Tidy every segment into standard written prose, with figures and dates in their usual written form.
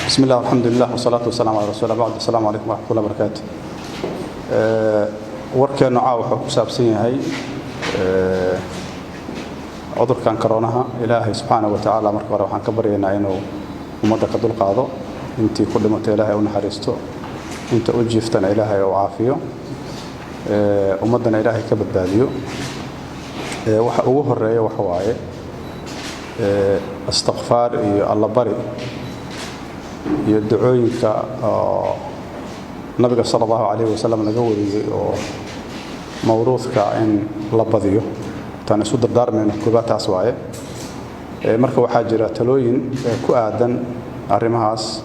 Bismi illah, alxamdulilah, wasalaatu wasalaamu cala rasuul bacd. Asalaamu calaykum waraxmatullah barakaatu. Warkeennu caawa wuxuu ku saabsan yahay cudurkan koroonaha. Ilaahay subxaana wa tacaala marka hore waxaan ka baryaynaa inuu ummadda ka dulqaado. Intii ku dhimatay Ilaahay u naxariisto, inta u jiiftana Ilaahay u caafiyo, ummaddana Ilaahay ka badbaadiyo. Waxa ugu horeeya waxa waaye istikfaar iyo allabari iyo ducooyinka oo Nabiga sala Allahu calayh wasalam laga wariyey oo mawruudka in la badiyo. Taan isu dardaarmayno koobaad taas waaye. Marka waxaa jira talooyin ku aadan arrimahaas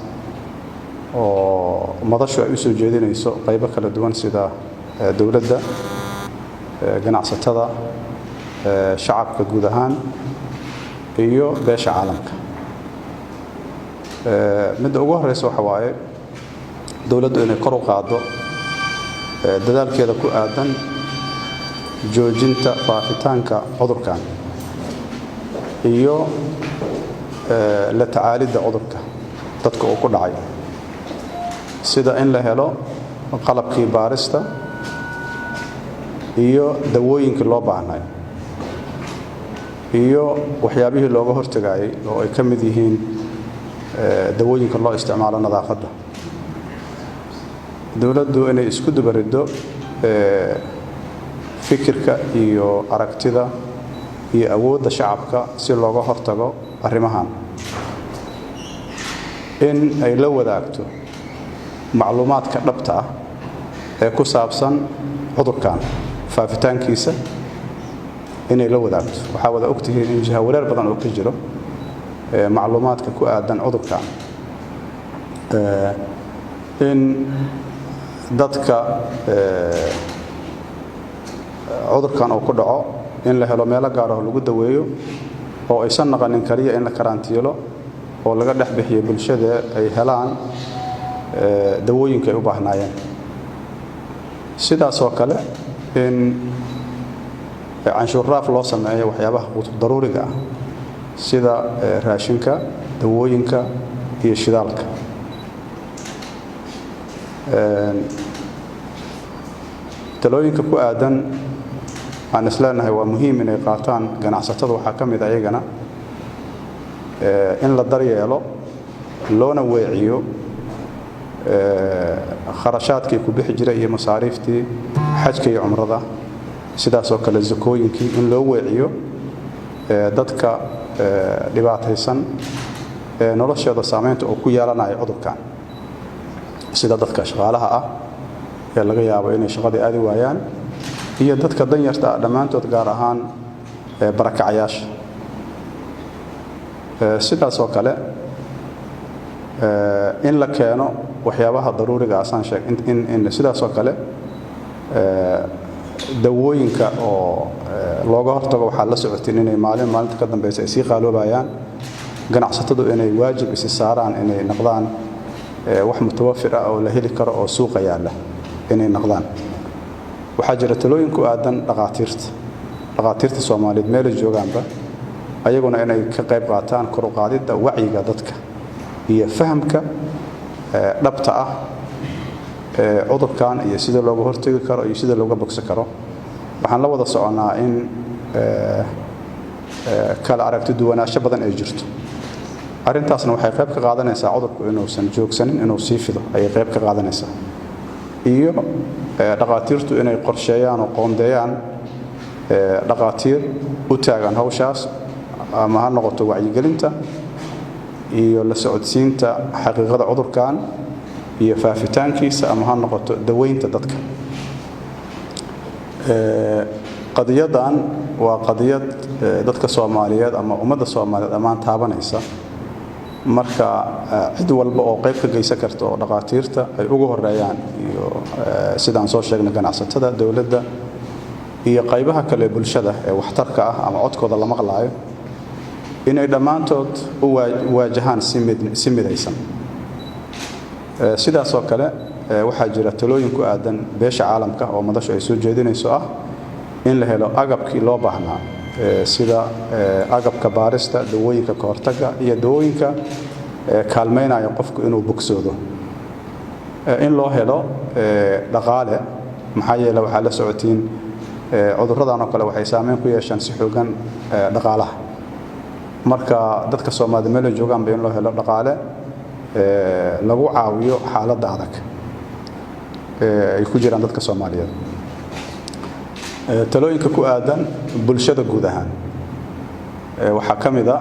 oo madashu ay u soo jeedinayso qaybo kala duwan, sida dowladda, ganacsatada, shacabka guud ahaan iyo beesha caalamka. Midda ugu horeysa waxa waaye dowladdu inay kor u qaaddo dadaalkeeda ku aadan joojinta faafitaanka cudurkan iyo la tacaalidda cudurka dadka uu ku dhacay, sida in la helo qalabkii baarista iyo dawooyinkii loo baahnay iyo waxyaabihii looga hortagaayay, oo ay ka mid yihiin dawooyinka loo isticmaalo nadaafadda. Dowladdu inay isku dubariddo fikirka iyo aragtida iyo awoodda shacabka si looga hortago arrimahan, in ay la wadaagto macluumaadka dhabta ah ee ku saabsan cudurkan faafitaankiisa inay la wadaagto. Waxaa wada ogtihiin in jihawareer badan oo ka jiro macluumaadka ku aadan cudurkan. In dadka cudurkan uu ku dhaco in la helo meelo gaar ah oo lagu daweeyo, oo aysan naqanin kaliya in la karantiilo oo laga dhex bixiyo bulshada, ay helaan dawooyinka ay u baahnaayeen. Sidaasoo kale in canshuur dhaaf loo sameeyo waxyaabaha daruuriga ah, sida raashinka, dawooyinka iyo shidaalka. Talooyinka ku aadan aan isleenahay waa muhiim inay qaataan ganacsatada waxaa ka mid ayagana in la daryeelo loona weeciyo kharashaadkii ku bixi jiray iyo masaariiftii xajka iyo cumrada, sidaasoo kale zakooyinkii in loo weeciyo dadka dhibaataysan ee noloshooda saamaynta uu ku yeelanayo cudurkan, sida dadka shaqaalaha ah ee laga yaabo inay shaqadii aadi waayaan iyo dadka danyarta ah dhammaantood, gaar ahaan barakacayaasha. Sidaasoo kale in la keeno waxyaabaha daruuriga asaan sheeg in sidaasoo kale dawooyinka oo looga hortago. Waxaa la socotin inay maalin maalinta ka dambeysa ay sii qaaloobayaan. Ganacsatadu inay waajib isi saaraan inay noqdaan wax mutawafir ah oo la heli karo oo suuqa yaalla inay noqdaan. Waxaa jira talooyin ku aadan dhaqaatiirta. Dhaqaatiirta Soomaaliyeed meelay joogaanba ayaguna inay ka qayb qaataan kor u qaadidda wacyiga dadka iyo fahamka dhabta ah ee cudurkan iyo sida looga hortegi karo iyo sida looga bogsan karo. Waxaan la wada soconnaa in kala aragti duwanaansho badan ay jirto. Arrintaasna waxay qayb ka qaadanaysaa cudurku inuusan joogsanin, inuu sii fido ayay qayb ka qaadanaysaa. Iyo dhaqaatiirtu inay qorsheeyaan oo qoondeeyaan dhaqaatiir u taagan hawshaas, ama ha noqoto wacyigelinta iyo la socodsiinta xaqiiqada cudurkan iyo faafitaankiisa, ama ha noqoto daweynta dadka. Qadiyadan waa qadiyad dadka Soomaaliyeed ama ummadda Soomaaliyeed dhammaan taabanaysa. Marka cid walba oo qayb ka geysan karta, oo dhaqaatiirta ay ugu horeeyaan iyo sidaan soo sheegnay ganacsatada, dowladda iyo qaybaha kale bulshada ee waxtarka ah ama codkooda la maqlaayo, inay dhammaantood u waajahaan si midaysan. Sidaasoo kale waxaa jira talooyin ku aadan beesha caalamka oo madashu ay soo jeedinayso, ah in la helo agabkii loo baahnaa, sida agabka baarista, dawooyinka kahortaga iyo dawooyinka Kaalmaynaya qofku inuu bogsoodo, in loo helo dhaqaale, maxaa yeele waxaa la socotiin cudurradan oo kale waxay saameyn ku yeeshaan si xoogan dhaqaalaha. Marka dadka Soomaalida meel ay joogaanba in loo helo dhaqaale lagu caawiyo xaaladda adag ay ku jiraan dadka Soomaaliyeed. Talooyinka ku aadan bulshada guud ahaan waxaa ka mid a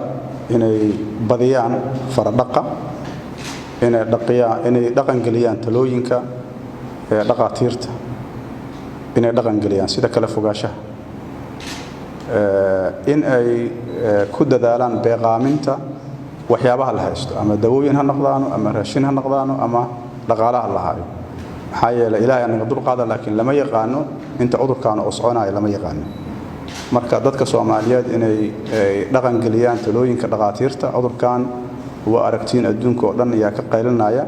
inay badiyaan faradhaqa, inay dhaqiyaan, inay dhaqangeliyaan talooyinka dhaqaatiirta, inay dhaqangeliyaan sida kala fogaanshaha, in ay ku dadaalaan beeqaaminta waxyaabaha la haysto, ama dawooyin ha noqdaano, ama raashin ha noqdaano, ama dhaqaalaha la hayo, maxaa yeelay Ilaahay anaga dulqaada, laakiin lama yaqaano inta cudurkaana uu soconayo, lama yaqaano. Marka dadka Soomaaliyeed inay dhaqangeliyaan talooyinka dhaqaatiirta. Cudurkan waa aragtiin, adduunka oo dhan ayaa ka qaylinaya.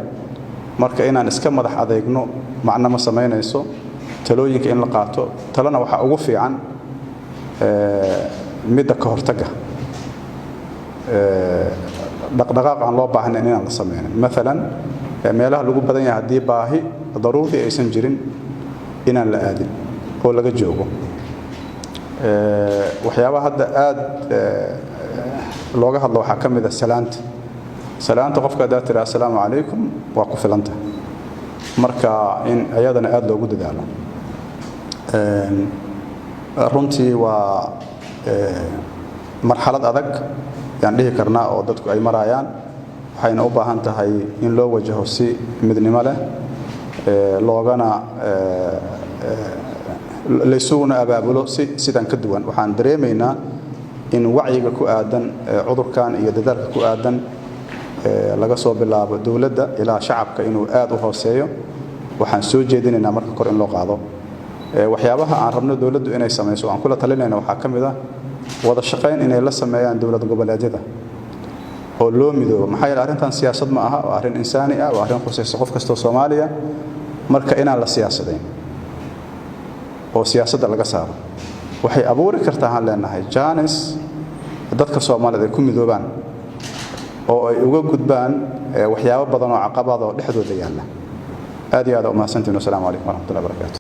Marka inaan iska madax adeegno macno ma samaynayso. Talooyinka in la qaato, talena waxaa ugu fiican midda ka hortagga, dhaqdhaqaaq aan loo baahnayn inaan la sameynin, maalan meelaha lagu badan yahay, haddii baahi daruuri aysan jirin inaan la aadin oo laga joogo. Waxyaabaha hadda aad looga hadlo waxaa ka mid a salaanta. Salaanta qofka haddaad tiraa "Assalaamu calaykum" waa ku filanta. Marka in ayadana aada loogu dadaalo. Runtii waa marxalad adag yaan dhihi karnaa oo dadku ay marayaan, waxayna u baahan tahay in loo wajaho si midnimo leh, loogana laysuguna abaabulo si sidan ka duwan. Waxaan dareemaynaa in wacyiga ku aadan cudurkan iyo dadaalka ku aadan, laga soo bilaabo dowladda ilaa shacabka, inuu aad u hooseeyo. Waxaan soo jeedinaynaa marka kor in loo qaado. Waxyaabaha aan rabno dowladdu inay samayso, aan kula talinayna, waxaa ka mid ah wada shaqayn inay la sameeyaan dowlad goboleedyada oo loo midoobo, maxaa yeele arrintan siyaasad ma aha, waa arrin insaani ah, waa arrin khusaysa qof kastoo Soomaaliya. Marka inaan la siyaasadayn oo siyaasadda laga saaro waxay abuuri kartaa, aan leenahay, jaanis dadka Soomaalida ay ku midoobaan oo ay uga gudbaan waxyaabo badan oo caqabad oo dhexdooda yaalla. Aad iyo aad umahadsantiin. Wasalaamu calaykum waraxmatullahi wabarakaatu.